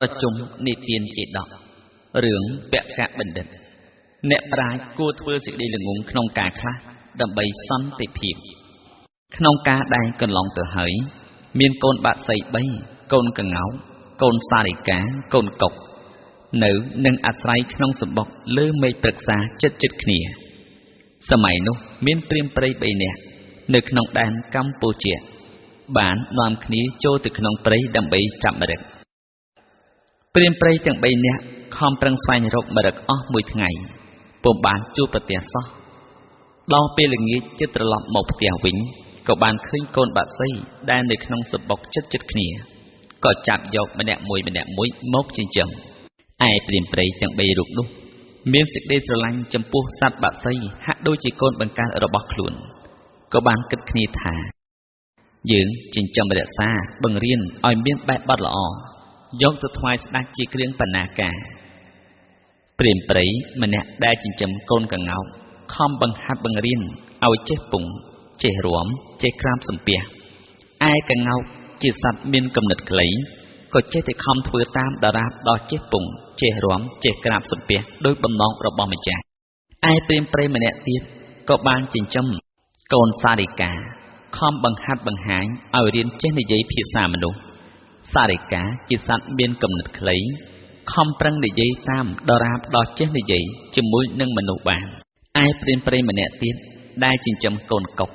ប្រជុំនិទានជាដករឿងពកៈបណ្ឌិតអ្នកប្រាជ្ញគួរធ្វើសេចក្តីល្ងងក្នុងការខ្លះដើម្បីសន្តិភាពក្នុងការដែលកន្លងទៅហើយមានកូនបាក់សី3កូនកងោកូនសារិកាកូនកុកនៅនឹងអាស្រ័យក្នុងសម្បុកលើមេឃព្រឹក្សាចិត្តចិត្តគ្នាសម័យនោះមានព្រាហ្មណ៍ព្រៃ3នាក់នៅក្នុងដែនកម្ពុជាបាននាំគ្នាចូលទៅក្នុងព្រៃដើម្បីចាប់ម្រឹគព្រាហ្មណ៍ព្រៃទាំង3នាក់ខំប្រឹងស្វែងរកម្រឹកអស់មួយថ្ងៃពុំបានជួបប្រទះសោះដល់ពេលល្ងាចជិតត្រឡប់មកផ្ទះវិញក៏បានឃើញកូនបាក់សីដែលនៅក្នុងសម្បុកចិត្តចិត្តគ្នាក៏ចាប់យកម្នាក់មួយម្នាក់មួយមកចិញ្ចឹមឯព្រាហ្មណ៍ព្រៃទាំង3រូបនោះមានសេចក្តីស្រឡាញ់ចំពោះសត្វបាក់សីហាក់ដូចជាកូនបង្កើតរបស់ខ្លួនក៏បានគិតគ្នាថាយើងចិញ្ចឹមរក្សាបង្រៀនឲ្យមានបែបបទល្អយកទៅថ្វាយស្ដេចជាគ្រឿងបណ្ណាការព្រាហ្មណ៍ព្រៃម្នាក់ដែលចិញ្ចឹមកូនកងោកខំបង្ហាត់បង្រៀនឲ្យចេះពងចេះរាំចេះក្រាបសំពះឯកងោកជាសត្វមានគំនិតខ្លីក៏ចេះតែខំធ្វើតាមតារាបដល់ចេះពងចេះរាំចេះក្រាបសំពះដោយបំណងរបស់ម្ចាស់ឯព្រាហ្មណ៍ព្រៃម្នាក់ទៀតក៏បានចិញ្ចឹមកូនសារិកាខំបង្ហាត់បង្ហាញឲ្យរៀនចេះនិយាយភាសាមនុស្សសារិកាជាសត្វមានគំនិតខ្លីខំប្រឹងនិយាយតាមដរាបដល់ចេះនិយាយជាមួយនឹងមនុស្សបានឯព្រាហ្មណ៍ព្រៃម្នាក់ទៀតដែលចិញ្ចឹមកូនកុក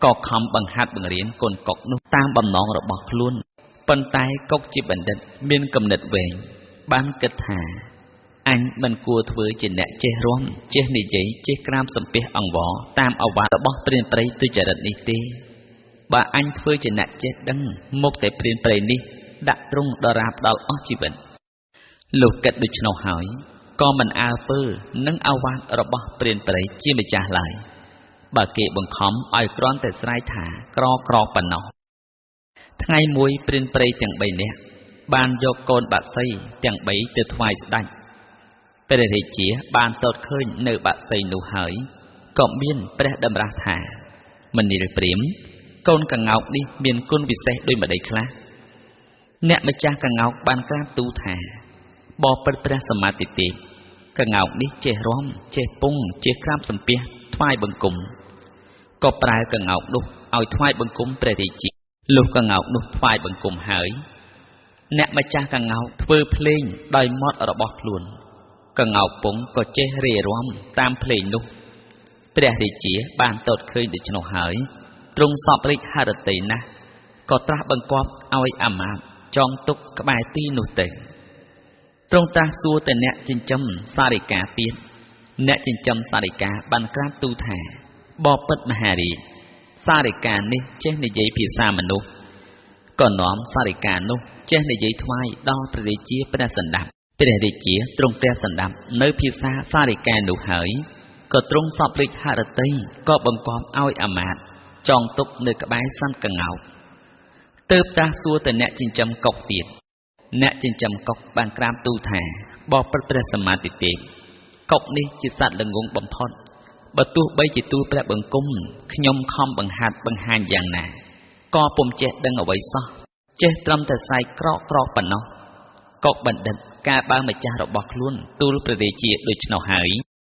ក៏ខំបង្ហាត់បង្រៀនកូនកុកនោះតាមបំណងរបស់ខ្លួនប៉ុន្តែកុកជាបណ្ឌិតមានគំនិតវែងបានគិតថាអញមិនគួរធ្វើជាអ្នកចេះរាំចេះនិយាយចេះក្រាមសំពះអង្វរតាមឱវាទរបស់ព្រានព្រៃទុច្ចរិតនេះទេបើអញធ្វើជាអ្នកចេះដឹងមុខតែព្រានព្រៃនេះដាក់ទ្រង់ដរាបដល់អស់ជីវិតលោកគិតដូច្នោះហើយក៏មិនអើពើនឹងឱវាទរបស់ព្រានព្រៃជាម្ចាស់ឡើយបើគេបង្ខំឲ្យគ្រាន់តែស្រែកថាក្រក្រប៉ុណ្ណោះថ្ងៃមួយព្រានព្រៃទាំង3នាក់បានយកកូនបាក់សីទាំង3ទៅថ្វាយស្ដេចព្រះរាជាបានទតឃើញនៅបាក់សីនោះហើយក៏មានព្រះតម្រាស់ថាមនាលព្រាហ្មណ៍កូនកងោកនេះមានគុណវិសេសដូចម្តេចខ្លះអ្នកម្ចាស់កងោកបានក្រាបទូលថាបបិទ្ធព្រះសម្មាទិទេពកងោកនេះចេះរាំចេះពងចេះក្រាបសំពះថ្វាយបង្គំក៏ប្រើកងោកនោះឲ្យថ្វាយបង្គំព្រះរាជាលុះកងោកនោះថ្វាយបង្គំហើយអ្នកម្ចាស់កងោកធ្វើភ្លេងដោយមាត់របស់ខ្លួនកងោកពងក៏ចេះរារំតាមភ្លេងនោះព្រះរាជាបានទតឃើញដូច្នោះហើយទ្រង់សពរាជហឫទ័យណាស់ក៏ត្រាស់បង្គាប់ឲ្យអាមាត្យចងទុកក្បែរទីនោះទៅទ្រង់ត្រាស់សួរទៅអ្នកចិញ្ចឹមសារិកាទៀតអ្នកចិញ្ចឹមសារិកាបានក្រាបទូលថាបបិទ្ធមហារាជសារិកានេះចេះនិយាយភាសាមនុស្សក៏នាំសារិកានោះចេះនិយាយថ្វាយដល់ព្រះរាជាព្រះសណ្ដាប់ព្រះរាជាទ្រង់ព្រះសណ្ដាប់នៅភាសាសារិកានោះហើយក៏ទ្រង់សពរាជហឫទ័យក៏បង្គាប់ឲ្យអាមាត្យចងទុកនៅក្បែរសត្វកងោកទើបត្រាស់សួរទៅអ្នកចិញ្ចឹមកុកទៀតអ្នកចិញ្ចឹមកុកបានក្រាបទូលថាបបិទ្ធព្រះសម្មាទិទេពកុកនេះជាសត្វល្ងងបំផុតបើទោះបីជាទូលព្រះបង្គំខ្ញុំខំបង្ហាត់បង្ហាញយ៉ាងណាក៏ពុំចេះដឹងអ្វីសោះចេះត្រឹមតែស្រែកក្រកក្រប៉ុណ្ណោះកុកបណ្ឌិតកាលបើម្ចាស់របស់ខ្លួនទូលព្រះរាជាដូច្នោះហើយ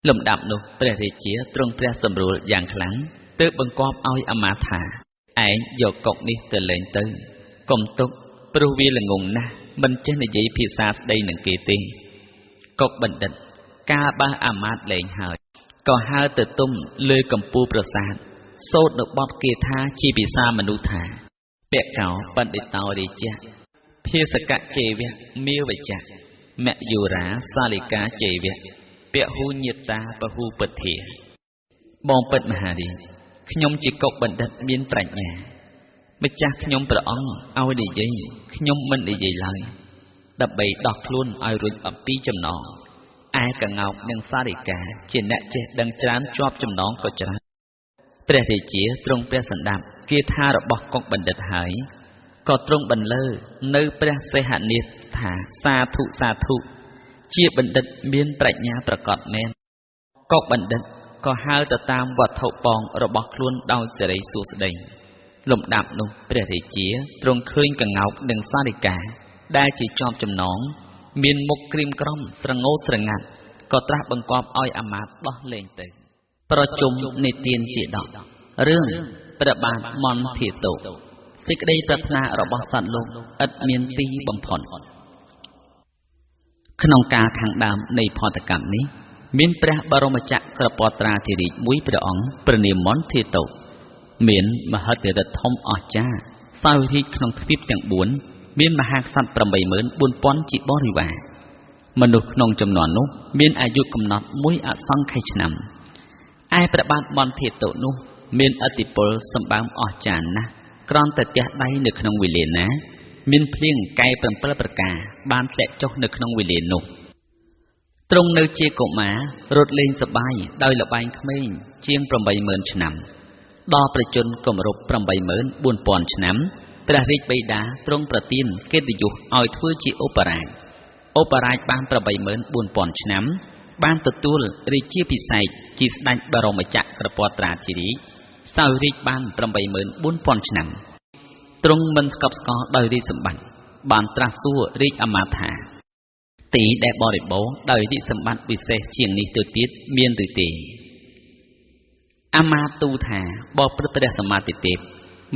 លំដាប់នោះព្រះរាជាទ្រង់ព្រះសម្រួលយ៉ាងខ្លាំងទើបបង្គាប់ឲ្យអាមាត្យថាឯងយកកុកនេះទៅលែងទៅកុំទុកព្រោះវាល្ងងណាស់មិនចេះនិយាយភាសាស្ដីនឹងគេទេកុកបណ្ឌិតកាលបើអាមាត្យលែងហើយក៏ហើរទៅទុំលើកំពូលប្រាសាទសូត្រនៅបទគាថាជាភាសាមនុស្សថាពកោបណ្ឌិតោរាជៈភាសកចេវៈមេវចៈមយុរាសាលិកាចេវៈពហុញាតាពហុពធាបងពិតមហារាជខ្ញុំជាកុកបណ្ឌិតមានប្រាជ្ញាម្ចាស់ខ្ញុំព្រះអង្គឲ្យនិយាយខ្ញុំមិននិយាយឡើយដើម្បីដោះខ្លួនឲ្យរួចអំពីចំណងឯកងោកនិងសារិកាជាអ្នកចេះដឹងច្រើនជាប់ចំណងក៏ច្រើនព្រះរាជាទ្រង់ព្រះសណ្ដាប់គាថារបស់កុកបណ្ឌិតហើយក៏ទ្រង់បន្លឺនៅព្រះសីហនាថថាសាធុសាធុជាបណ្ឌិតមានប្រាជ្ញាប្រកបមែនកុកបណ្ឌិតក៏ហៅទៅតាមវត្ថុបងរបស់ខ្លួនដោយសេរីសួស្តីលំដាប់នោះព្រះរាជាទ្រង់ឃើញកងោកនិងសារិកា ដែលជាជាប់ចំណងមានមុខក្រៀមក្រំស្រងោស្រងាត់ក៏ត្រាស់បង្គាប់ឲ្យអាមាត្យដោះលែងទៅប្រជុំនិទានជាដករឿងព្រះបាទមន្ធាតុសេចក្តីប្រាថ្នារបស់សត្វលោកឥតមានទីបំផុតក្នុងកាលខាងដើមនៃផតកម្មនេះមានព្រះបរមចក្រពត្រាធិរាជមួយព្រះអង្គព្រះនាមមន្ធាតុមានមហិទ្ធិឫទ្ធិធំអស្ចារ្យសោយរាជក្នុងទ្វីបទាំង4មានមហាក្សត្រ84000ជាបរិវារមនុស្សក្នុងចំនួននោះមានអាយុកំណត់មួយអសង្ខ័យឆ្នាំឯព្រះបាទមន្ធាតុនោះមានឥទ្ធិពលសម្បើមអស្ចារ្យណាស់គ្រាន់តែទះដៃនៅក្នុងវេលាណាមានភ្លៀងកែ7ប្រការបានធ្លាក់ចុះនៅក្នុងវេលានោះទ្រង់នៅជាកុមាររត់លេងសប្បាយដោយល្បែងក្មេងជាង80000ឆ្នាំដល់ប្រជជនគម្រប់84000ឆ្នាំព្រះរាជបិតាទ្រង់ប្រទានកិត្តិយសឲ្យធ្វើជាឧបរាជឧបរាជបាន84000ឆ្នាំបានទទួលរាជាភិសេកជាស្ដេចបរមចក្រពត្រាធិរាជសោយរាជបាន84000ឆ្នាំទ្រង់មិនស្កប់ស្កល់ដោយរាជសម្បត្តិបានត្រាស់សួររាជអាមាត្យថាទីដែលបរិបូរណ៍ដោយរាជសម្បត្តិពិសេសជាងនេះទៅទៀតមានឬទេអាមាត្យទូលថាបបិទ្ធព្រះសម្មាទិទេព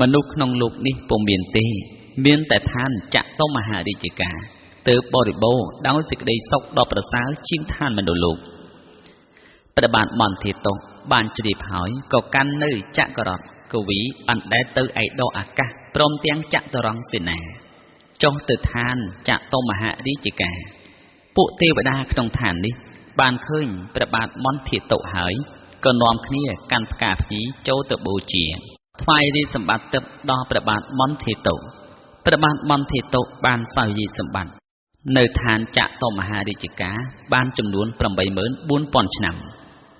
មនុស្សក្នុងលោកនេះពុំមានទេមានតែឋានចតុមហារាជការទើបបរិបូរណ៍ដោយសេចក្តីសុខដ៏ប្រសើរជាងឋានមនុស្សលោកព្រះបាទមន្ធាតុបានជ្រាបហើយក៏កាន់នៅចក្ររថកវីអណ្ដែតទៅឯដកអាកាសព្រមទាំងចតុរង្គសេនាចុះទៅឋានចតុមហារាជការពួកទេវតាក្នុងឋាននេះបានឃើញព្រះបាទមន្ធាតុហើយក៏នាំគ្នាកាន់ផ្កាភ្ញីចូលទៅបូជាថ្វាយរាជសម្បត្តិទឹកដល់ព្រះបាទមន្ធាតុព្រះបាទមន្ធាតុបានសោយរាជសម្បត្តិនៅឋានចតុមហារាជការបានចំនួន84000ឆ្នាំ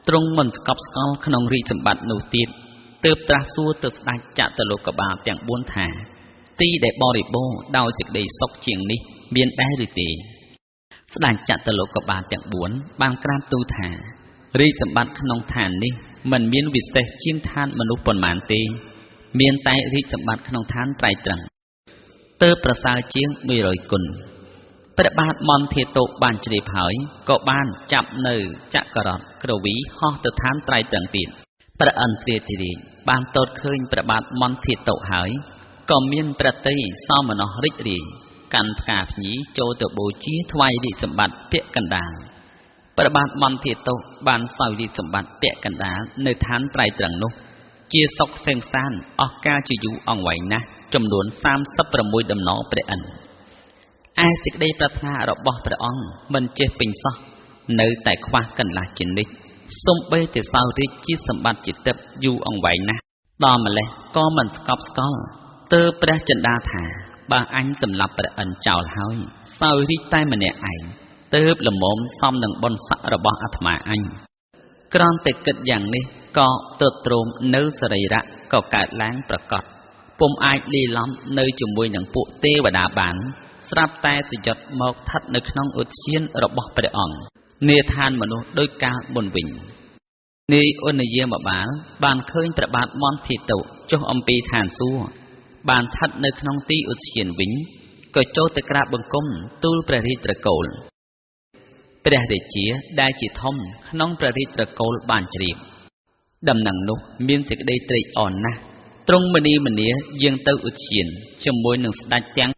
ទ្រង់មិនស្កប់ស្កល់ក្នុងរាជសម្បត្តិនោះទៀតទើបត្រាស់សួរទៅស្ដេចចតុលោកបាលទាំង4ថាទីដែលបរិបូរណ៍ដោយសេចក្តីសុខជាងនេះមានដែរឬទេស្ដេចចតុលោកបាលទាំង4បានក្រាបទូលថារាជសម្បត្តិក្នុងឋាននេះមិនមានវិសេសជាងឋានមនុស្សប៉ុន្មានទេមានតែរាជសម្បត្តិក្នុងឋានត្រៃត្រឹងទើបប្រសើរជាង100គុណព្រះបាទមន្ធាតុបានជ្រាបហើយក៏បានចាប់នៅចក្ររថក្រវីហោះទៅឋានត្រៃត្រឹងទៀតព្រះឥន្ទ្រាធិរាជបានទតឃើញព្រះបាទមន្ធាតុហើយក៏មានព្រះទ័យសោមនស្សរីករាយកាន់ផ្កាភ្ញីចូលទៅបូជាថ្វាយរាជសម្បត្តិពាក្យកណ្ដាលព្រះបាទមន្ធាតុបានសោយរាជសម្បត្តិពាក្យកណ្ដាលនៅឋានត្រៃត្រឹងនោះជាសុខសេមសានអស់កាលជាយូរអង្វែងណាស់ចំនួន36ដំណព្រះឥន្ទ្រឯសេចក្តីប្រាថ្នារបស់ព្រះអង្គមិនចេះពេញសោះនៅតែខ្វះកន្លះជានិច្ចសំបីតែសោយរាជជាសម្បត្តិជាទឹកយូរអង្វែងណាស់ដល់ម្លេះក៏មិនស្កប់ស្កល់ទើបព្រះចិន្តាថាបើអញសម្លាប់ព្រះឥន្ទ្រចោលហើយសោយរាជតែម្នាក់ឯងទើបល្មមសមនឹងបុណ្យស័ក្តិរបស់អាត្មាអញគ្រាន់តែគិតយ៉ាងនេះក៏ទ្រុឌទ្រោមនៅសរីរៈក៏កើតឡើងប្រកបពុំអាចលាយឡំនៅជាមួយនឹងពួកទេវតាបានស្រាប់តែសយត់មកស្ថិតនៅក្នុងឧទ្យានរបស់ព្រះអង្គនាឋានមនុស្សដោយកាលមុនវិញនាយឧនយាមបាលបានឃើញព្រះបាទមន្ធាតុចុះអំពីឋានសួគ៌បានស្ថិតនៅក្នុងទីឧទ្យានវិញក៏ចូលទៅក្រាបបង្គំទូលព្រះរាជត្រកូលព្រះរាជាដែលជាធំក្នុងព្រះរាជត្រកូលបានជ្រាបដំណឹងនោះមានសេចក្តីត្រេកអរណាស់ទ្រង់មនីមនាយាងទៅឧទ្យានជាមួយនឹងស្ដេចទាំង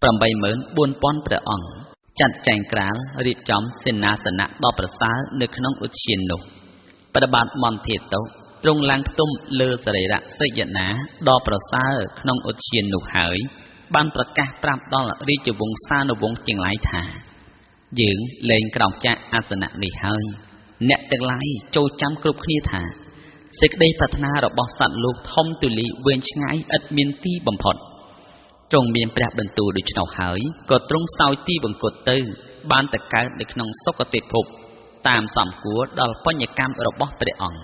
84000ព្រះអង្គចាត់ចែងក្រាលរៀបចំសេនាសនៈដ៏ប្រសើរនៅក្នុងឧទ្យាននោះព្រះបាទមន្ធាតុទ្រង់ឡើងផ្ទុំលើសរីរៈសយនាដ៏ប្រសើរក្នុងឧទ្យាននោះហើយបានប្រកាសប្រាប់ដល់រាជវង្សានុវង្សទាំងឡាយថាយើងលែងក្រោកចាកអាសនៈនេះហើយអ្នកទាំងឡាយចូលចាំគ្រប់គ្នាថាសេចក្តីប្រាថ្នារបស់សត្វលោកធំទូលាយវែងឆ្ងាយឥតមានទីបំផុតទ្រង់មានព្រះបន្ទូលដូច្នោះហើយក៏ទ្រង់សោយទីវង្គតទៅបានទៅកើតនៅក្នុងសុគតិភពតាមសំគួរដល់បញ្ញកម្មរបស់ព្រះអង្គ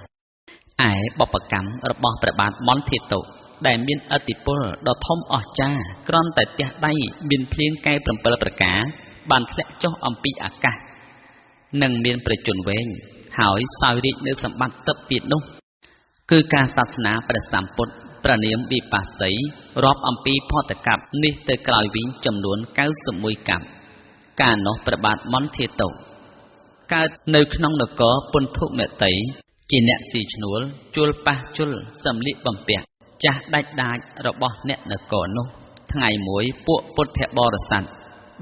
ឯបុព្វកម្មរបស់ព្រះបាទមន្ធាតុដែលមានឥទ្ធិពលដ៏ធំអស្ចារ្យគ្រាន់តែទះដៃមានភ្លៀងកែ7ប្រការបានធ្លាក់ចុះអំពីអាកាសនិងមានប្រជញ្ញវែងហើយសោយរាជនៅសម្បត្តិទឹកទៀតនោះគឺការសាសនាព្រះសម្ពុទ្ធព្រះនាមវិបស្សីរាប់អំពីផតកັບនេះទៅក្រោយវិញចំនួន91កັບ កាលនោះព្រះបាទមន្ធាតុកើតនៅក្នុងនគរពន្ធុមតីជាអ្នកស៊ីឈ្នួលជួលប៉ះជុលសម្លៀកបំពាក់ចាស់ដាច់ដាចរបស់អ្នកនគរនោះថ្ងៃមួយពួកពុទ្ធបរិស័ទ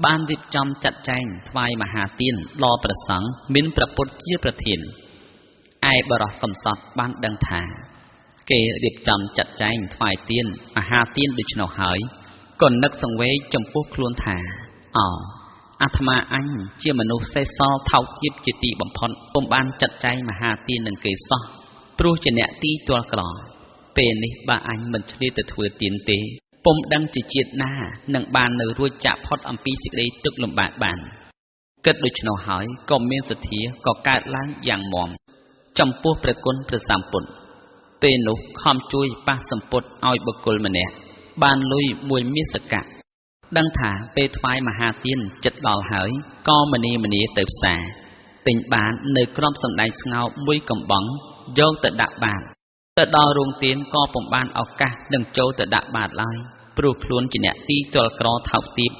បានរៀបចំចាត់ចែងថ្វាយមហាទានដល់ព្រះសង្ឃមានព្រះពុទ្ធជាប្រធានឯបរោះកំសត់បានដឹងថាគេរៀបចំចាត់ចែងថ្វាយទានមហាទានដូច្នោះហើយក៏នឹកសង្វេគចំពោះខ្លួនថាអោអាត្មាអញជាមនុស្សសេសសល់ថោកទាបជាទីបំផុតពុំបានចាត់ចែងមហាទាននឹងគេសោះព្រោះជាអ្នកទីទាល់ក្រពេលនេះបើអញមិនឆ្លៀតទៅធ្វើទានទេពុំដឹងជាជាតិណានឹងបាននៅរួចចាកផុតអំពីសេចក្តីទុក្ខលំបាកបានគិតដូច្នោះហើយក៏មានសទ្ធាក៏កើតឡើងយ៉ាងមាំចំពោះព្រះគុណព្រះសម្ពុទ្ធពេលនោះខំជួយប៉ះសម្ពុទ្ធឲ្យបុគ្គលម្នាក់បានលុយមួយមាសកៈដឹងថាពេលថ្វាយមហាទានចិត្តដល់ហើយក៏មនីមនីទៅផ្សារទិញបាននៅក្រុមសម្ដែងស្ងោមួយកំបងយកទៅដាក់បាតទៅដល់រោងទានក៏ពុំបានឱកាសនឹងចូលទៅដាក់បាតឡើយព្រោះខ្លួនជាអ្នកទីទាល់ក្រថោកទាប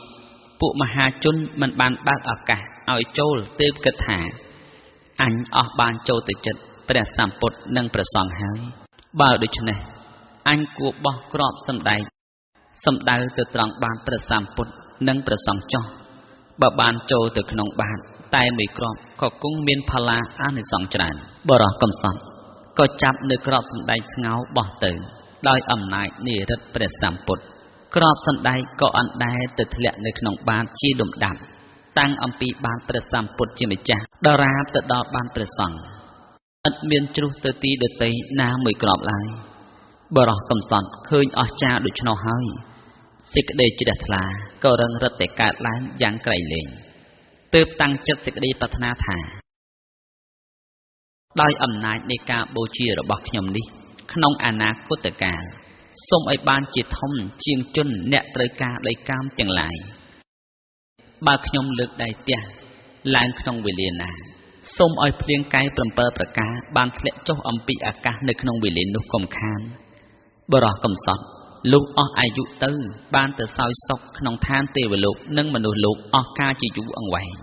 ពួកមហាជនមិនបានបើកឱកាសឲ្យចូលទើបគិតថាអញអស់បានចូលទៅចិត្តព្រះសម្ពុទ្ធនិងព្រះសង្ឃហើយបើដូច្នេះអញគួរបោះក្របសម្ដែងសំដៅទៅត្រង់បានព្រះសម្ពុទ្ធនិងព្រះសង្ឃចុះបើបានចូលទៅក្នុងបាតតែមួយគ្រាប់ក៏គង់មានផល្លាអានិសង្សច្រើនបរោះកំសត់ក៏ចាប់នៅក្របសម្ដែងស្ងោបោះទៅដោយអំណាចនៃឫទ្ធិព្រះសម្ពុទ្ធក្របសម្ដែងក៏អណ្ដែតទៅធ្លាក់នៅក្នុងបាតជាលំដាប់តាំងអំពីបាតព្រះសម្ពុទ្ធជាម្ចាស់ដរាបទៅដល់បានព្រះសង្ឃឥតមានជ្រុះទៅទីដទៃណាមួយក្របឡើយបរោះកំសត់ឃើញអស្ចារ្យដូច្នោះហើយសេចក្តីជ្រះថ្លាក៏រឹងរឹតតែកើតឡើងយ៉ាងក្រៃលែងទើបតាំងចិត្តសេចក្តីប្រាថ្នាថាដោយអំណាចនៃការបូជារបស់ខ្ញុំនេះក្នុងអនាគតកាលសូមឲ្យបានជាធំជាងជនអ្នកត្រូវការដីកាមទាំងឡាយបើខ្ញុំលើកដៃទះឡើងក្នុងវេលាណាសូមឲ្យភ្លៀងកែ7ប្រការបានធ្លាក់ចុះអំពីអាកាសនៅក្នុងវេលានោះកុំខានបរោះកំសត់លុះអស់អាយុទៅបានទៅសោយសុខក្នុងឋានទេវលោកនិងមនុស្សលោកអស់កាលជាយូរអង្វែង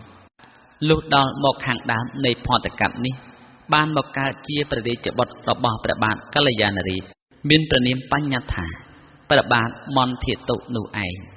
លុះដល់មកខាងដើមនៃផតកັບនេះបានមកកើតជាព្រះរាជបុត្ររបស់ព្រះបាទកល្យាណរាជមានព្រះនាមបញ្ញត្តិថាព្រះបាទមន្ធាតុនោះឯង